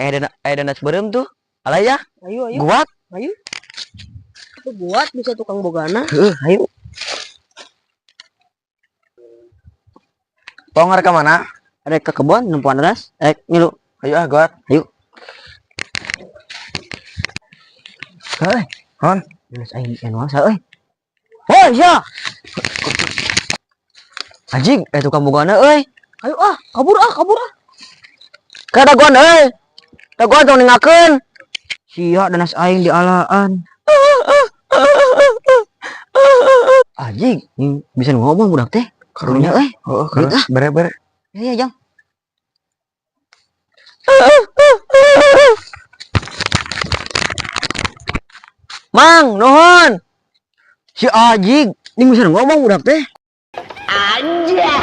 Aya dana beureum tuh. Alah ya, Ayo, ayo. Guat. Ayo. Itu buat bisa tukang bogana. Heuh, ayo. Tong arek ka mana? Rek ke kebon nempuan nanas, rek ngilu. Ayo ah, guat. Ayo. Heuh, hon. Nanas aing anu asa euy. Hoi, sia. Anjing, tukang bogana euy. Ayo ah, kabur ah, kabur ah. Ka dagoan euy. Dagoan tong ningakeun. Sia danas aing dialaan. Anjing, bisa ngomong budak teh. Karunya euy. Heeh, karunya. Bere bere. Ya ya, Jang. Mang, nuhun. Si Ajig, ini bisa ngomong budak teh. Anjay.